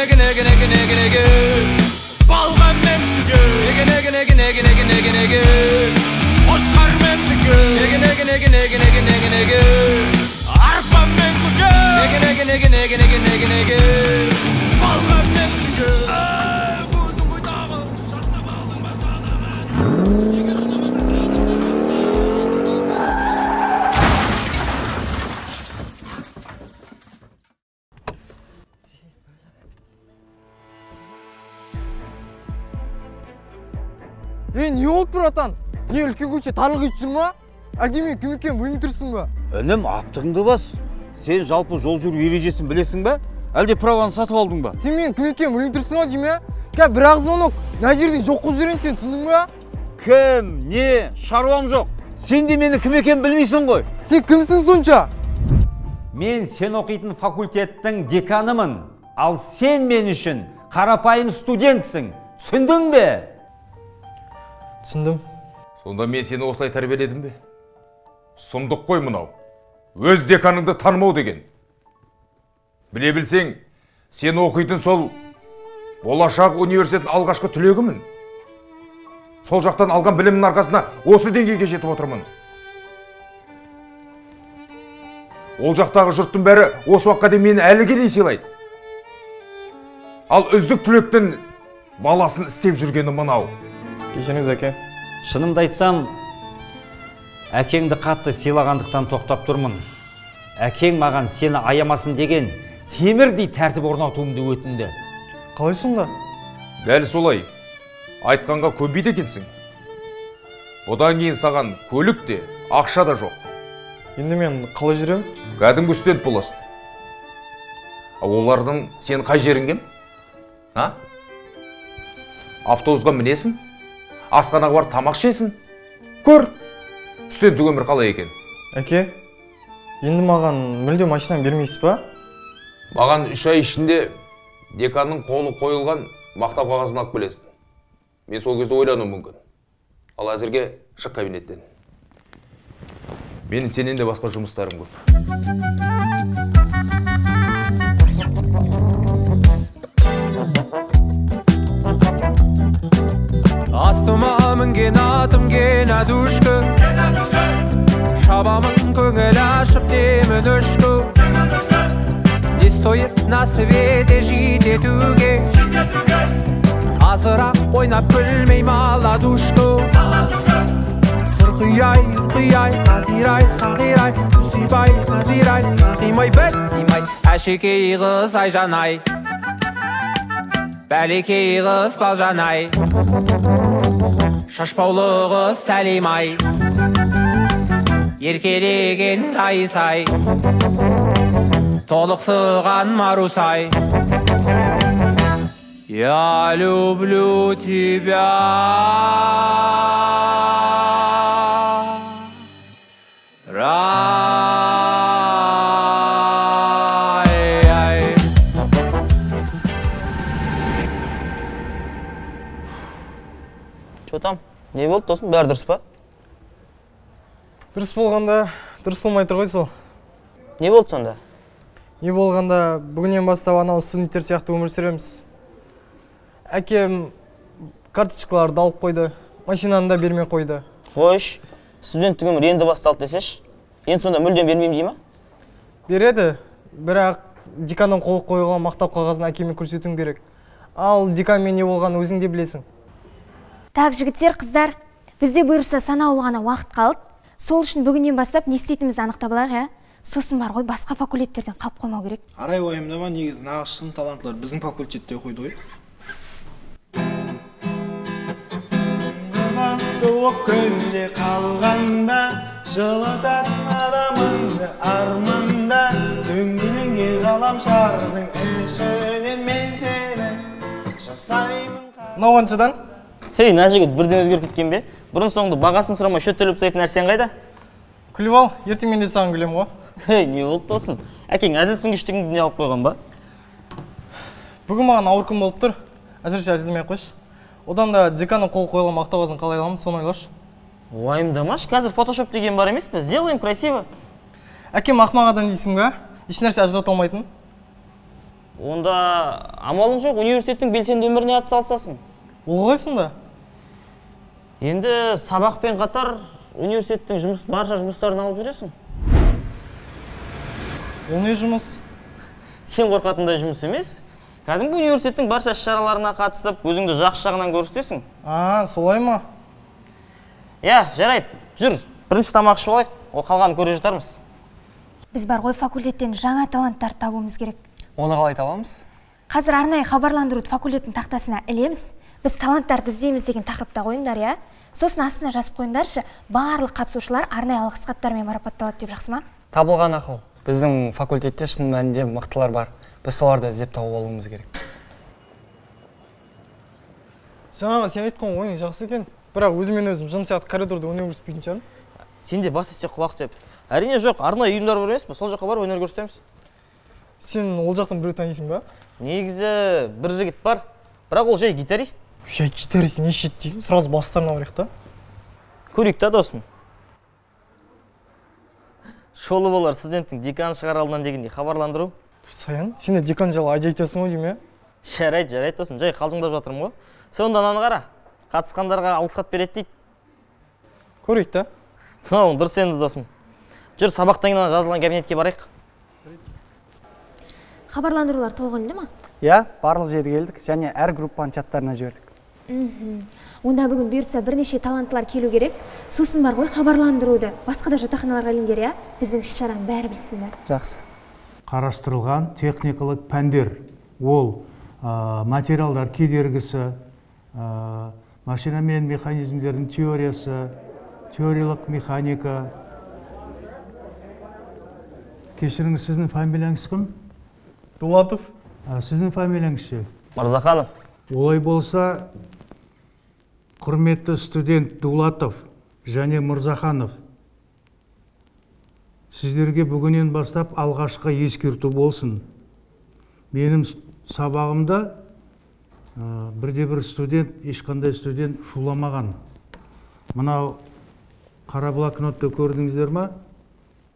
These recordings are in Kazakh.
неге неге неге неге неге балғам мен шүге неге неге неге неге неге неге неге қошқар мен түге неге неге неге неге неге неге неге арпа мен көже неге неге неге неге неге неге неге балғам мен шүге. Ей, не болды, братан? Не үлкен көше тарлық ит жүр ма? Әлде мен кім екенін білмей тұрсың ба? Інім, аптығыңды бас. Сен жалпы жол жүру ережесін білесің бе? Әлде праваны сатып алдың ба? Сен мен кім екенін білмей тұрсың ба деймін, ә? Бір ақ звонок, мына жерден жоқ қылып жіберейін сен, түсіндің ба? Кім, не, шаруам жоқ. Сен де мені кім екенін білмейсің ғой. Сен кімсің сонша? Мен сен оқитын факультеттің деканымын. Ал сен мен үшін қарапайым студентсің. Түсіндің бе? Түсіндім. Сонда мен сені осылай тәрбиеледім бе? Сұмдық қой мынау. Өз деканыңды танымау деген. Біле білсең, сен оқитын сол болашақ университеттің алғашқы түлегімін. Сол жақтан алған білімнің арқасында осы деңгейге жетіп отырмын. Ол жақтағы жұрттың бәрі осы уақытқа дейін мені әлі келей сыйлайды. Ал үздік түлектің баласын істеп жүргені мынау. Кешіріңіз, әке. Шынымды айтсам, әкеңді қатты сыйлағандықтан тоқтап тұрмын. Әкең маған сені аямасын деген темірдей тәртіп орнатуымды өтінді. Қалай сонда? Дәл солай. Айтқанға көнбейді екенсің. Одан кейін саған көлік те, ақша да жоқ. Енді мен қалай жүрем? Кәдімгі студент боласың. Олардың сен қай жерің кем? А? Автобусқа мінесің? Асханаға барып тамақ ішесің. Көр, студенттік өмір қалай екен. Әке, енді маған мүлде машина бермейсіз ба? Маған 3 ай ішінде деканның қолы қойылған мақтау қағазын алып келесің. Мен сол кезде ойлануым мүмкін. Ал әзірге шық кабинеттен. Менің сенен де басқа жұмыстарым көп. Астыма мінген атым Геннадушка, шабамын көңіл ашып демін үшкі. Не стоит на свете жить етуге, азырақ ойнап күлмей маладушка. Сұрқияй, қияй, қатирай, сағирай, Түсипай, Назирай, Нағимай, Бәтимай, әшекей қыз Айжанай, бәлекей қыз Балжанай, шашбаулы қыз Сәлимай, еркелеген Тайсай, толықсыған Марусай. Я люблю тебя. Рай. Че там? Не болды, досым? Бәрі дұрыс па? Дұрыс болғанда, дұрыс болмай тұр ғой сол. Не болды сонда? Не болғанда, бүгіннен бастап анау студенттер сияқты өмір сүреміз. Әкем карточкаларды алып қойды, машинаны да бермей қойды. Қойш, студенттік өмір енді басталды десеші. Енді сонда мүлдем бермеймін дей ма? Береді, бірақ деканнан қол қойылған мақтау қағазын әкеме көрсетуім керек. Ал деканмен не болғанын өзің де білесің. Так, жігіттер, қыздар, бізде бұйырса санаулы ғана уақыт қалды. Сол үшін бүгіннен бастап не істейтінімізді анықтап алайық, ә? Сосын бар ғой, басқа факультеттерден қалып қоймау керек. Арай уайымдама, негізі нағыз шын талантлар біздің факультетте оқиды ғой. Суық күнде қалғанда, жылытатын адамыңды арманда, дөңгеленген ғаламшардың ішінен мен сені жасаймын. Мынау қаншадан? Хей, мына жігіт бірден өзгеріп кеткен бе? Бұрын соңды бағасын сұрамай шөт төлеп тастайтын нәрсең қайда? Күліп ал, ертең мен де саған күлемін ғой. Хей, не болды досым? Әкең әзіл сүңгіштігіңді не алып қойған ба? Бүгін маған ауыр күн болып тұр. Әзірше әзілдемей қойшы. Одан да деканның қол қойылған мақтау қағазын қалай аламыз, соны ойлашы. Уайымдамашы, қазір фотошоп деген бар емес пе? Сделаем красиво. Әкем ақымақ адам дейсің бе? Ешнәрсе ажырата алмайтын. Онда амалың жоқ, университеттің белсенді өміріне атсалысасың. Ол қалай сонда? Енді сабақпен қатар университеттің барша жұмыстарын алып жүресің. Ол не жұмыс? Сен қорқатындай жұмыс емес. Кәдімгі университеттің барша іс-шараларына қатысып, өзіңді жақсы жағынан көрсетесің. А, солай ма? Иә, жарайды. Жүр, бірінші тамақ ішіп алайық, ол қалғанын көре жатармыз. Біз бар ғой факультеттен жаңа таланттар табуымыз керек. Оны қалай табамыз? Қазір арнайы хабарландыруды факультеттің тақтасына ілеміз. Біз таланттарды іздейміз деген тақырыпта қойыңдар, иә? Сосын астына жазып қойыңдаршы, барлық қатысушылар арнайы алғыс хаттармен марапатталады деп, жақсы ма? Табылған ақыл. Біздің факультетте шын мәнінде мықтылар бар. Біз соларды іздеп тауып алуымыз керек. Жаңағы сен айтқан ойың жақсы екен, бірақ өзімен өзім жын сияқты коридорда өнер көрсетпейтін шығармын. Сен де бас есе құлақ деп. Әрине жоқ, арнайы ұйымдар бар емес пе? Сол жаққа барып өнер көрсетеміз. Сен ол жақтан біреу танисың ба? Негізі бір жігіт бар, бірақ ол жай гитарист. Жай гитарист не ішеді дейсің? Сразу бастарына барайық та. Көрейік та, досым. Шолы болар студенттің декан шығар алдынан дегендей хабарландыру. Саян, сен де декан жайлы айда айтасың ғой деймін, иә? Жарайды, жарайды досым, жай қалжыңдап жатырмын ғой. Сен онда ананы қара, қатысқандарға алғыс хат береді дейді. Көрейік та. Мынауың дұрыс енді, досым. Жүр, сабақтан кейін ана жазылған кабинетке барайық. Хабарландырулар толық ілінді ма? Иә, барлық жерге келдік және әр группаның чаттарына жібердік. Онда бүгін бұйырса бірнеше таланттылар келу керек. Сосын бар ғой хабарландыруды басқа да жатақханаларға іліңдер, иә? Біздің іс-шараны бәрі білсін. Жақсы. Қарастырылған техникалық пәндер. Ол материалдар кедергісі, машина мен механизмдердің теориясы, теориялық механика. Кешіріңіз, сіздің фамилияңыз кім? Дулатов. Сіздің фамилияңыз ше? Мырзаханов. Олай болса, құрметті студент Дулатов және Мырзаханов, сіздерге бүгіннен бастап алғашқы ескерту болсын. Менің сабағымда бірде-бір студент, ешқандай студент шуламаған. Мынау қара блокнотты көрдіңіздер ма?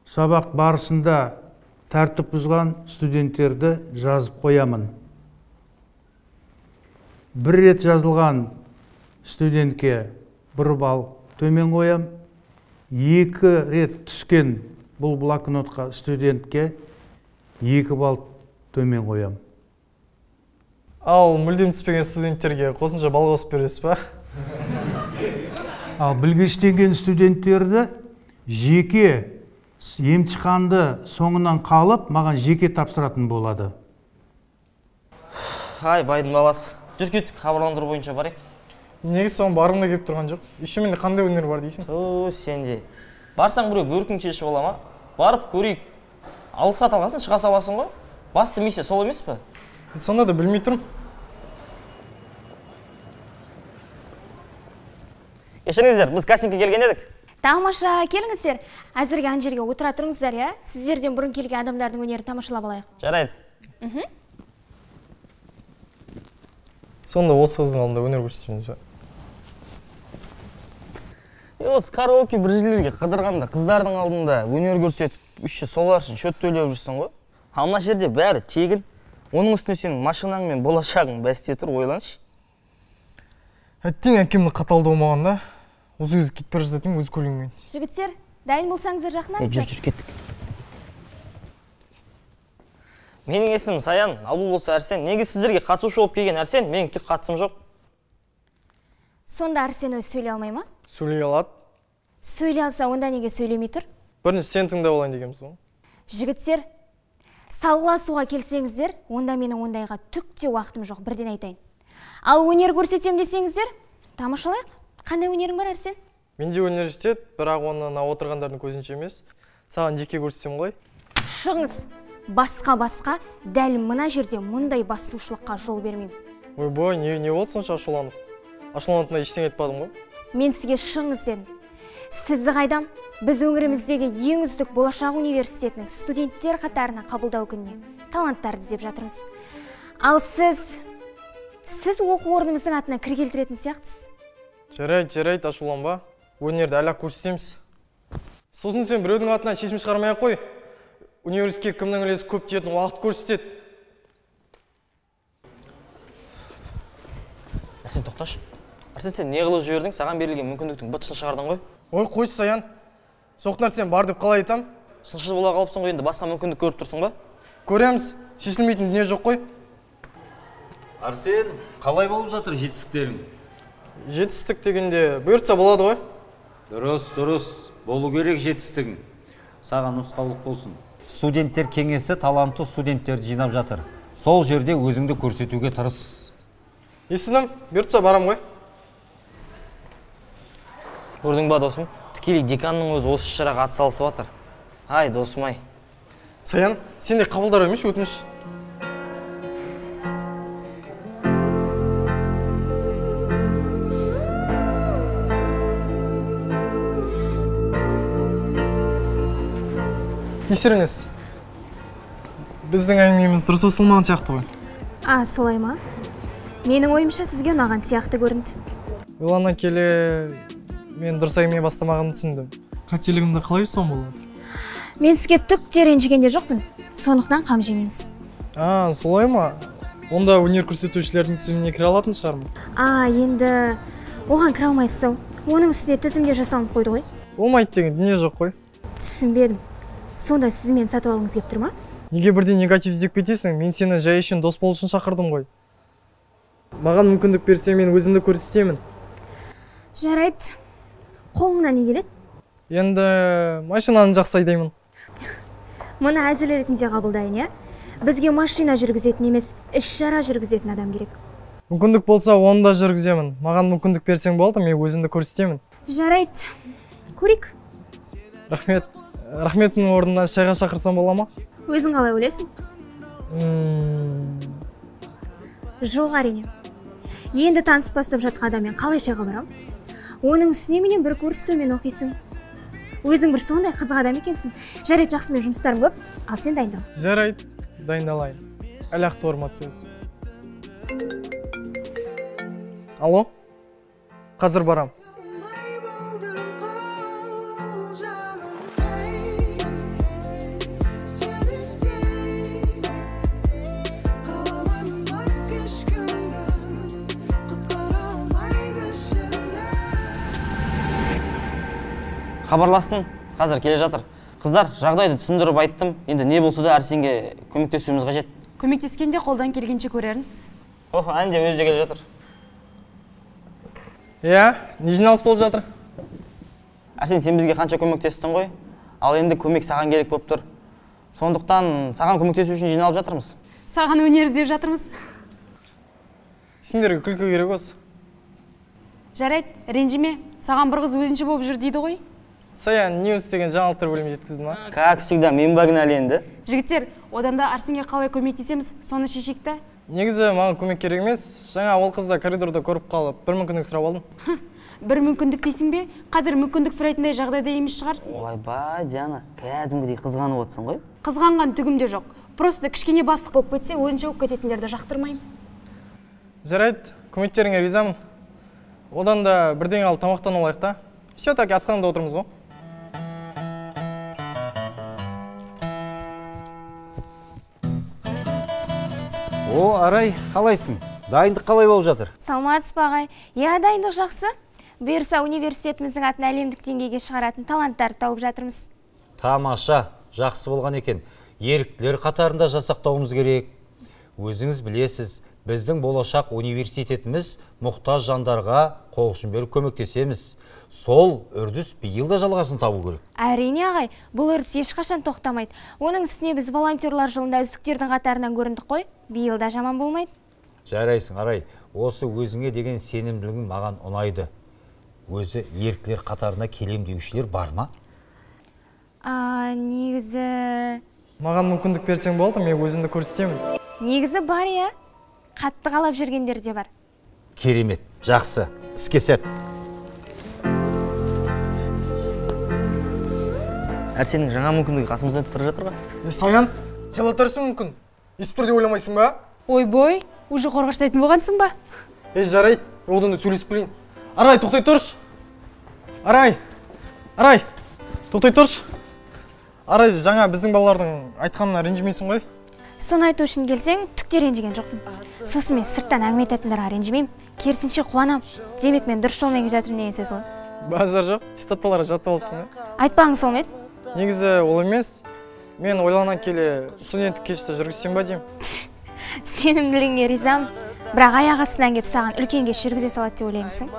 Сабақ барысында тәртіп бұзған студенттерді жазып қоямын. Бір рет жазылған студентке 1 балл төмен қоям. 2 рет түскен бұл блокнотқа студентке 2 балл төмен қоям. Ал мүлдем түспеген студенттерге қосымша балл қосып бересіз ба? Ал білгіштенген студенттерді жеке емтиханды соңынан қалып, маған жеке тапсыратын болады. Ай, байдың баласы. Жүр кеттік, хабарландыру бойынша барайық. Негізі соған барғым да келіп тұрған жоқ. Еще менде қандай өнер бар дейсің? О, сенде. Барсаң біреу бөркің шешіп ала ма? Барып көрейік. Алғыс хат алғасын, шыға саласың ғой. Басты миссия сол емес пе? Сонда да білмей тұрмын. Кешіріңіздер, біз кастингке келген едік. Тамаша, келіңіздер. Әзірге ана жерге отыра тұрыңыздар, иә? Сіздерден бұрын келген адамдардың өнерін тамашалап алайық. Жарайды. Сонда осы қыздың алдында өнер көрсетеміз бе? Осы караоке бір жерлерге қыдырғанда қыздардың алдында өнер көрсетіп, еще солар үшін счет төлеп жүрсің ғой. Ал мына жерде бәрі тегін. Оның үстіне сенің машинаң мен болашағың бәсте тұр, ойланшы. Әттең әкемнің қаталдығы болмаған да. Осы кезде кетіп бара жататын өз көлігіммен. Жігіттер, дайын болсаңыздар жақындаңыздар. Жүр, жүр, кеттік. Менің есімім Саян, ал бұл болса Арсен. Негізі сіздерге қатысушы болып келген Арсен, менің түк қатысым жоқ. Сонда Арсен өзі сөйлей алмай ма? Сөйлей алады. Сөйлей алса, онда неге сөйлемей тұр? Бірінші сен тыңдап алайын дегенбіз ғой. Жігіттер, салғыласуға келсеңіздер, онда менің ондайға түк те уақытым жоқ, бірден айтайын. Ал өнер көрсетем десеңіздер, тамашалайық. Қандай өнерің бар, Арсен? Менде өнер жетеді, бірақ оны ана отырғандардың көзінше емес. Саған жеке көрсетсем ғой. Шығыңыз. Басқа-басқа, дәл мына жерде мұндай басушылыққа жол бермеймін. Ойбой, не болды сонша ашуланып? Ашуланатындай ештеңе айтпадым ғой. Мен сізге шығыңыз дедім. Сізді қайдам, біз өңіріміздегі ең үздік Болашақ университетінің студенттер қатарына қабылдау күніне таланттарды іздеп жатырмыз. Ал сіз оқу орнымыздың атына кір келтіретін сияқтысыз. Жарайды, жарайды, ашуланба. Өнерді әлі-ақ көрсетеміз. Сосын сен біреудің атынан шешім шығармай-ақ қой. Университетке кімнің үлесі көп тиетін уақыт көрсетеді. Арсен, тоқташы. Арсен, сен не қылып жібердің? Саған берілген мүмкіндіктің быт-шытын шығардың ғой. Ой, қойшы, Саян. Соқ нәрсем бар деп қалай айтам? Шыншыл бола қалыпсың ғой, енді басқа мүмкіндік көріп тұрсың ба? Көреміз, шешілмейтін дүние жоқ қой. Арсен, қалай болып жатыр жетістіктерің? Жетістік дегенде бұйыртса болады ғой. Дұрыс, дұрыс. Болу керек жетістігің. Саған нұсқаулық болсын. Студенттер кеңесі талантты студенттерді жинап жатыр. Сол жерде өзіңді көрсетуге тырыс. Естідім, бұйыртса барам ғой. Көрдің ба, досым? Тікелей деканның өзі осы іс-шараға атсалысып жатыр. Ай, досым ай. Саян, сен де қабылдар емес, өтініш. Кешіріңіз. Біздің әңгімеміз дұрыс қосылмаған сияқты ғой. А, солай ма? Менің ойымша сізге ұнаған сияқты көрінді. Ойлана келе мен дұрыс әңгіме бастамағанымды түсіндім. Қателігімді қалай жусам болады? Мен сізге түк те ренжіген де жоқпын. Сондықтан қам жемеңіз. А, солай ма? Онда өнер көрсетушілердің тізіміне кіре алатын шығармын. А, енді оған кіре алмайсыз ау. Оның үстіне тізімде жасалынып қойды ғой. Болмайды деген дүние жоқ қой. Түсінбедім. Сонда сіз мені сатып алғыңыз келіп тұр ма? Неге бірден негатив іздеп кетесің? Мен сені жай үшін дос болу үшін шақырдым ғой. Маған мүмкіндік берсе, мен өзімді көрсетемін. Жарайды. Қолыңнан не келеді? Енді машинаны жақсы айдаймын. Мұны әзіл ретінде қабылдайын, иә? Бізге машина жүргізетін емес, іс-шара жүргізетін адам керек. Мүмкіндік болса, оны да жүргіземін. Маған мүмкіндік берсең болды, мен өзімді көрсетемін. Жарайды. Көрейік. Рахмет. Рахметтің орнына шайға шақырсам бола ма? Өзің қалай ойлайсың? Жоқ, әрине. Енді танысып бастап жатқан адаммен қалай шайға барам? Оның үстіне менен бір курс төмен оқисың. Өзің бір сондай қызық адам екенсің. Жарайды, жақсы, мен жұмыстарым көп, ал сен дайындал. Жарайды, дайындалайын. Әлі ақ ормат сөз. Алло, қазір барам. Хабарластым, қазір келе жатыр. Қыздар, жағдайды түсіндіріп айттым. Енді не болса да Арсенге көмектесуіміз қажет. Көмектескенде қолдан келгенше көрерміз. Ох, ән де өзі де келе жатыр. Иә, не жиналыс болып жатыр? Арсен, сен бізге қанша көмектестің ғой? Ал енді көмек саған керек болып тұр. Сондықтан саған көмектесу үшін жиналып жатырмыз. Саған өнер іздеп жатырмыз. Сендерге күлкі керек осы. Жарайды, ренжіме. Саған бір қыз өзінше болып жүр дейді ғой. Саян, Ньюс деген жаңалықтар бөлімі жеткізді ма? Как всегда, мен багнали енді. Жігіттер, одан да Арсенге қалай көмектесеміз, соны шешейік та. Негізі маған көмек керек емес. Жаңа ол қызды коридорда көріп қалып, бір мүмкіндік сұрап алдым. Бір мүмкіндік дейсің бе? Қазір мүмкіндік сұрайтындай жағдайда емес шығарсың. Ойбай, Диана, кәдімгідей қызғанып отырсың ғой. Қызғанған түгім де жоқ. Просто кішкене бастық болып кетсе, өзінше болып кететіндерді жақтырмаймын. Жарайды, көмектеріңе ризамын. Одан да бірдеңе алып тамақтанып алайық та. Все-таки асханада отырмыз ғой. О, Арай, қалайсың? Дайындық қалай болып жатыр? Саламатсыз ба, ағай? Иә, дайындық жақсы. Бұйырса университетіміздің атын әлемдік деңгейге шығаратын таланттарды тауып жатырмыз. Тамаша, жақсы болған екен. Еріктілер қатарында жасақтауымыз керек. Өзіңіз білесіз, біздің болашақ университетіміз мұқтаж жандарға қол ұшын беріп көмектесеміз. Сол үрдіс биыл да жалғасын табу керек. Әрине, ағай, бұл үрдіс ешқашан тоқтамайды. Оның үстіне біз волонтерлар жылында үздіктердің қатарынан көріндік қой. Биыл да жаман болмайды. Жарайсың, Арай. Осы өзіңе деген сенімділігің маған ұнайды. Өзі еріктілер қатарына келем деушілер бар ма? Негізі... Маған мүмкіндік берсең болды, мен өзімді көрсетемін. Негізі бар, иә. Қатты қалап жүргендер де бар. Керемет, жақсы, іске сәт. Арсеннің жаңа мүмкіндігі қасымыздан өтіп бара жатыр ғой. Саян, жылатарсың мүмкін. Естіп тұр деп ойламайсың ба? Ойбой, уже қорғаштайтын болғансың ба? Жарайды, одан да сөйлесіп келейін. Арай, тоқтай тұршы. Арай, Арай, тоқтай тұршы. Арай, жаңа біздің балалардың айтқанына ренжімейсің ғой? Соны айту үшін келсең, түк те ренжіген жоқпын. Сосын мен сырттан әңгіме айтатындарға ренжімеймін. Керісінше қуанам. Демек мен дұрыс жолмен келе жатырмын деген сөз ғой. Базар жоқ, цитаталарға жатып алыпсың, ә? Айтпағың сол ма еді? Негізі ол емес. Мен ойлана келе студенттік кешті жүргізсем ба деймін. Сенімділігіңе ризамын. Бірақ аяқ астынан кеп саған үлкен кеш жүргізе салады деп ойлаймысың?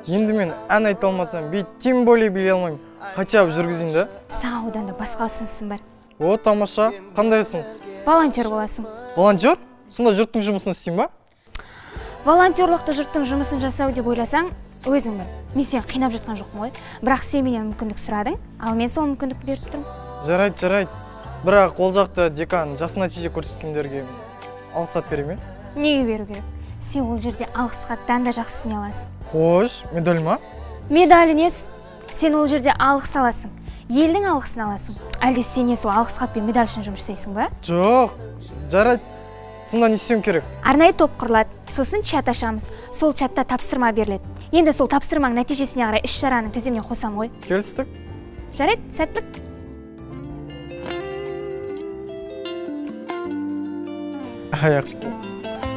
Енді мен ән айта алмасам, би тем более билей алмаймын. Хотя бы жүргізейін да. Саған одан да басқа ұсынысым бар. О, тамаша. Қандай ұсыныс? Волонтер боласың. Волонтер? Сонда жұрттың жұмысын істеймін ба? Волонтерлықты жұрттың жұмысын жасау деп ойласаң, өзің біл. Мен сені қинап жатқан жоқпын ғой. Бірақ сен менен мүмкіндік сұрадың, ал мен сол мүмкіндікті беріп тұрмын. Жарайды, жарайды. Бірақ ол жақта декан жақсы нәтиже көрсеткендерге алғыс хат бере ме? Неге беру керек? Сен ол жерде алғыс хаттан да жақсы түсіне аласың. Қош, медаль ма? Медалі несі? Сен ол жерде алғыс аласың. Елдің алғысын аласың. Әлде сен не сол алғыс хат пен медаль үшін жұмыс жасайсың ба? Жоқ, жарайды. Сонда не істеуім керек? Арнайы топ құрылады. Сосын чат ашамыз. Сол чатта тапсырма беріледі. Енді сол тапсырманың нәтижесіне қарай іс-шараның тізіміне қосам ғой. Келістік. Жарайды, сәттілік. Аяқ.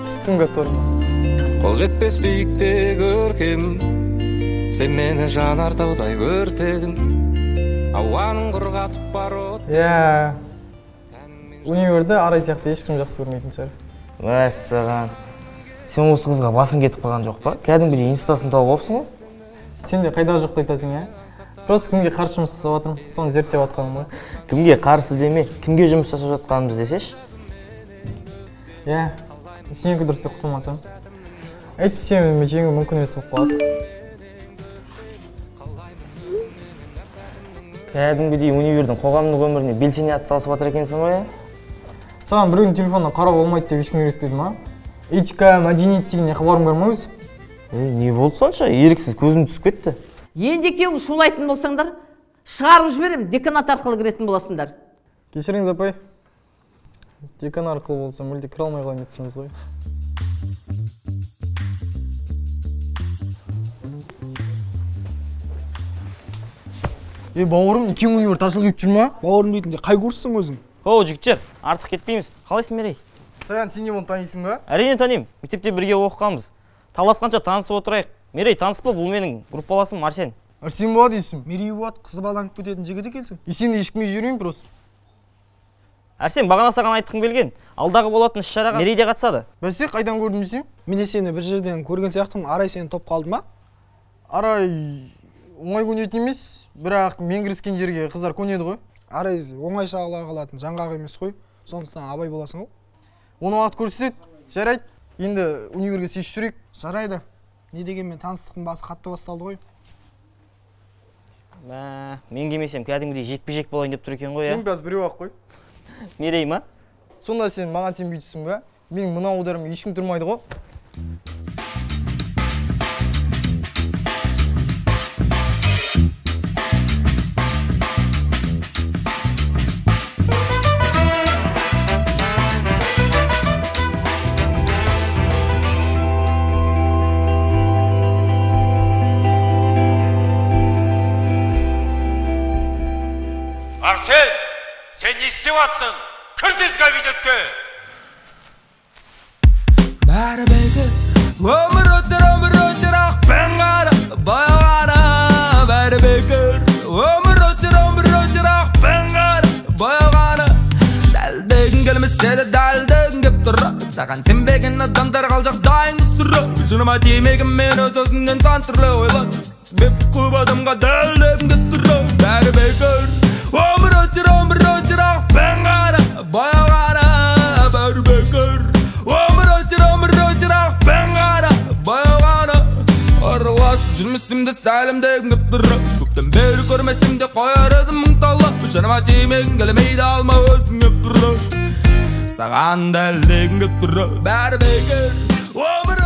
Түстім готовым. Қол жетпес биікте көркем, сен мені жанартаудай өртедің. Ауаның құрғатып бар от. Иә. Универді Арай сияқты ешкім жақсы көрмейтін шығар. Мәссаған. Сен осы қызға басың кетіп қалған жоқ па? Кәдімгідей инстасын тауып алыпсың ғой. Сен де қайда жоқты айтасың, ә? Просто кімге қарсы жұмыс жасап жатырмын, соны зерттеп жатқаным ғой. Кімге қарсы деме, кімге жұмыс жасап жатқанымыз десеші? Иә, сенікі дұрыс құтылмасам. Әйтпесе мен жеңу мүмкін емес болып қалады. Кәдімгідей универдің қоғамдық өміріне белсене атсалысып жатыр екенсің ғой, ә? Саған біреудің телефонына қарауға болмайды деп ешкім үйретпеді ма? Этика, мәдениет деген не хабарың бар ма өзі? Не болды сонша? Еріксіз көзім түсіп кетті. Енді екеуің шулайтын болсаңдар, шығарып жіберем, деканат арқылы кіретін боласыңдар. Кешіріңіз, апай. Декан арқылы болса, мүлде кіре алмай қалайын деп тұрмыз ғой. Е, бауырым, екеуің универ тарсылық етіп жүр ма? Бауырым дейтінде қай курссың өзің? О, жігіттер, артық кетпейміз. Қалайсың, Мерей? Саян, сен не оны танисың ба? Әрине танимын. Мектепте бірге оқығанбыз. Таласқанша танысып отырайық. Мерей, таныс бол, бұл менің группаласым Арсен. Арсен болады есім. Мерей болады, қызы баланып кететін жігіт екенсің. И сен де ешкімге жібермеймін просто. Арсен, бағана саған айтқым келген. Алдағы болатын іс-шараға Мерей де қатысады. Бәсе, қайдан көрдім десең? Мен де сені бір жерден көрген сияқтымын. Арай сені топқа алды ма? Арай оңай көнетін емес, бірақ мен кіріскен жерге қыздар көнеді ғой. Арай оңай шағыла қалатын жаңғақ емес қой. Сондықтан абай боласың ғой. Оны уақыт көрсетеді. Жарайды. Енді универге сүйіс жүрейік. Жарайды. Не дегенмен таныстықтың басы қатты басталды ғой. Мә, мен келмесем кәдімгідей жекпе-жек болайын деп тұр екен ғой, ә? Сен қазір біреу ақ қой. Мерей ма? Сонда сен маған сенбей тұрсың ба? Менің мына ударым ешкім тұрмайды ғой. Арсен, сен не істеп жатсың? Кір тез кабинетке! Бәрі бекер, өмір өтер, өмір өтер, ақпен қара, баяу қара. Бәрі бекер, өмір өтер, өмір өтер, ақпен қара, баяу қара. Дәлдегің келмесе де дәлдегің кеп тұр. Саған сенбеген адамдар қал жағдайыңды сұрап. Жыныма тимеген мен өз өзімнен сан түрлі ойлап. Себепті көп адамға дәлдегің кеп тұр. Бәрі бекер, өмір өтер, өмір өтер, ақпен қара, баяу қара. Бәрі бекер, өмір өтер, өмір өтер, ақпен қара, баяу қара. Араласып жүрмесем де сәлемдегім кеп тұр. Көптен бері көрмесем де қояр едім мың талап. Жаныма тимегің келмейді, алма өзіңе тұр. Саған дәлдегім кеп тұр. Бәрі бекер, өмір